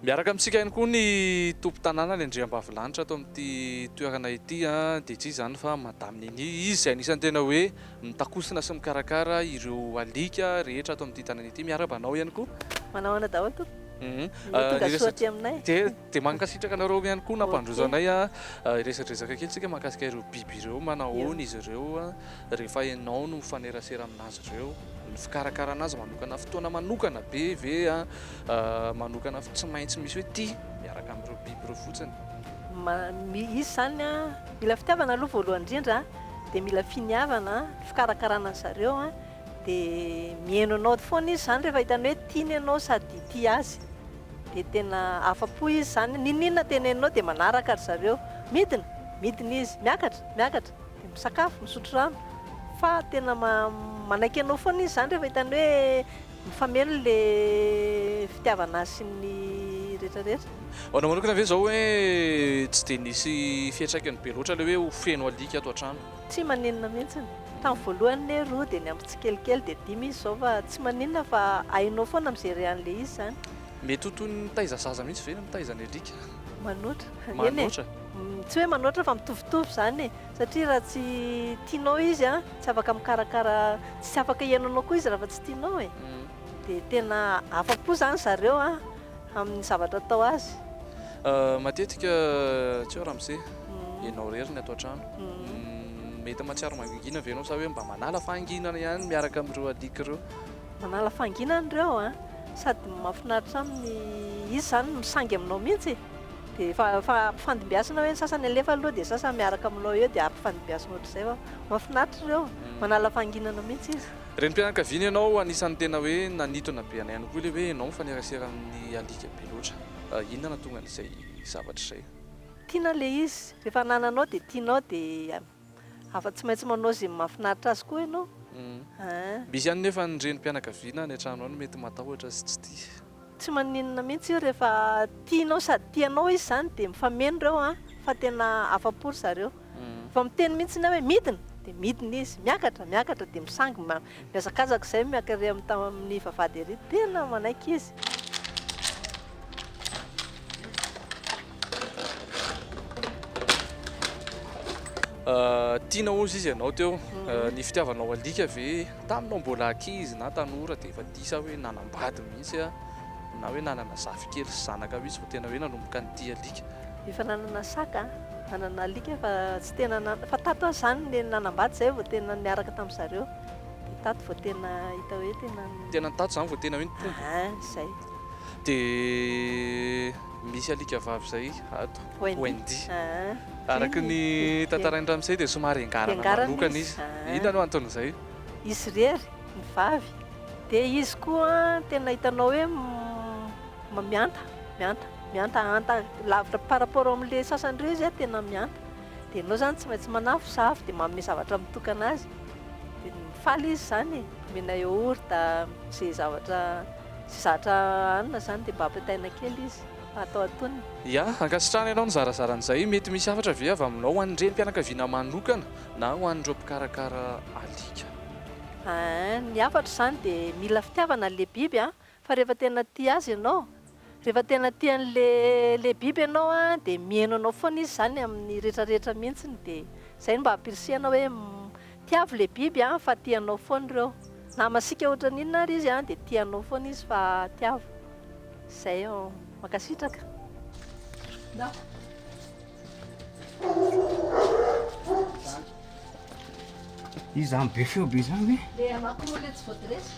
Miaraka amintsika ihany koa ny tompon-tanàna ny andriambavilanitra ato amin'ity toerana ity dia tsy iza izany fa Madame Nini. Izy izay anisan'ny tena hoe mitakosina sy mikarakara ireo alika rehetra ato amin'ity tanàna ity. Miarahaba anao ihany koa. Manao ahoana daholo tompoko? Tonga soa aty aminay. Dia mankasitraka anareo ihany koa nampandroso anay. Hiresadresaka kely tsika mahakasika ireo biby ireo, manahoana izy ireo rehefa ianao no mifanerasera aminazy ireo, ny fikarakarana azy manokana fotoana manokana be ve manokana tsy maintsy misy hoe ity miaraka amin'ireo biby ireo fotsiny? Izy izany mila fitiavana aloha voalohany indrindra, dia mila finiavana, ny fikarakarana an-dry zareo dia mihaino anao foana izy izany rehefa hitany hoe tiany ianao sady tia azy. Dia tena afa-po izy izany, n'inon'inona teneninao dia manaraka ry zareo. Midina, midina izy, miakatra, miakatra, dia misakafo, misotro rano. Fa tena manaiky anao foana izy izany rehefa hitany hoe mifameno ilay fitiavana azy sy ny rehetra rehetra. Ho anao manokana ve izao hoe tsy dia nisy fiantraikany be loatra ilay hoe ho feno alika ato an-trano? Tsy maninona mihitsy. Tamin'ny voalohany anie roa dia niampy tsikelikely dia dimy izy izao fa tsy maninona fa hainao foana mi-gérer an'ilay izy izany. Mety ho toy ny mitaiza zaza mihitsy ve ny mitaiza ny alika? Manoatra. Manoatra? Eny e. Tsy hoe manoatra fa mitovitovy izany e. Satria raha tsy tianao izy an, tsy afaka mikarakara, tsy afaka hihaino anao koa izy raha fa tsy tianao e. Dia tena afa-po izany zareo an, amin'ny zavatra atao azy. Matetika tsy eo ramose, ianao irery ny ato an-trano. Mety mahatsiaro mangingina ve ianao sa hoe mba manala fahanginana ihany miaraka amin'ireo alika ireo? Manala fahanginana ireo an, sady mahafinaritra aminy, izy izany misangy aminao mihitsy e, dia efa efa ampifandimbiasina hoe ny sasany alefa aloha dia ny sasany miaraka aminao eo dia ampifandimbiasina ohatr'izay fa mahafinaritra ireo, manala fahanginana mihitsy izy. Renim-pianakaviana ianao, anisan'ny tena hoe nanintona be anay ihany koa ilay hoe ianao mifanerasera amin'ny alika be loatra. Inona no nahatonga an'izay zavatra izay? Tiana ilay izy, rehefa anananao dia tianao dia afa tsy maintsy manao izay mahafinaritra azy koa ianao ein. Misy ihany nefa ny renim-pianakaviana any an-trano any mety matahotra sy tsy tia. Tsy maninona mihitsy io rehefa tianao sady tianao izy izany dia mifameno ireo an, fa tena afa-po ry zareo. Efa miteny mihitsy aho hoe midina dia midina izy, miakatra, miakatra dia misangy, mihazakazaka izay miaka ery amin'ny vavahady ery, tena manaiky izy. Tiana hozy izy ianao teo, ny fitiavanao alika ve taminao mbola ankizy na tanora dia efa tia sa hoe nanambady mihitsy na hoe nanana zafikely sy zanaka mihitsy vao tena hoe nanomboka nitia alika? Efa nanana saka, nanana alika fa tsy tena na, fa tato aho izany le nanambady izay vao tena niaraka tamin'ny zareo, dia tato vao tena hita hoe tena. Tena tato izany vao tena hoe nitombo. Aa izay. Dia misy alika vavy izay ato, Wendy. Araka ny tantarain'i Ramose dia somary engarana manokana izy. Inona no anton'izay? Izy irery, ny vavy. Dia izy koa tena hitanao hoe mihanta, mihanta, mihantahanta lavitra par rapport amin'ilay sasany ireo izy tena mihanta. Dia ianao izany tsy maintsy manafosafo dia manome zavatra mitokana azy. Dia mifaly izy izany e, omena yaourt, izay zavatra. Tsy zatra hanina zany dia mba ampitaina kely izy fa atao antonony. Ya, ankasitrahana ianao nizarazara an'izay. Mety misy hafatra ve avy aminao ho an'ny renim-pianakaviana manokana na ho an'ireo mpikarakara alika? Aa, ny hafatro izany dia mila fitiavana an'ilay biby an, fa rehefa tena tia azy ianao, rehefa tena tia an'ilay ilay biby ianao an, dia mihaino anao foana izy izany amin'ny rehetrarehetra mihitsiny dia izay no mba ampirisihana hoe Tiavo le biby an fa tia anao foana ireo. Na masiaka ohatran'ny inona ary izy an dia tia anao foana izy fa tiavo. Zay oh. Mankasitraka. Ndao. Izy zany be feo be zany ve? Le anankiroa le tsy voadiresy.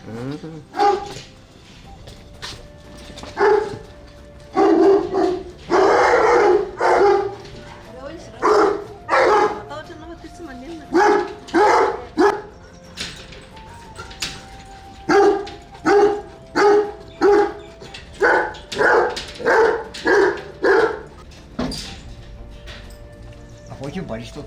Avoaka io balise tao.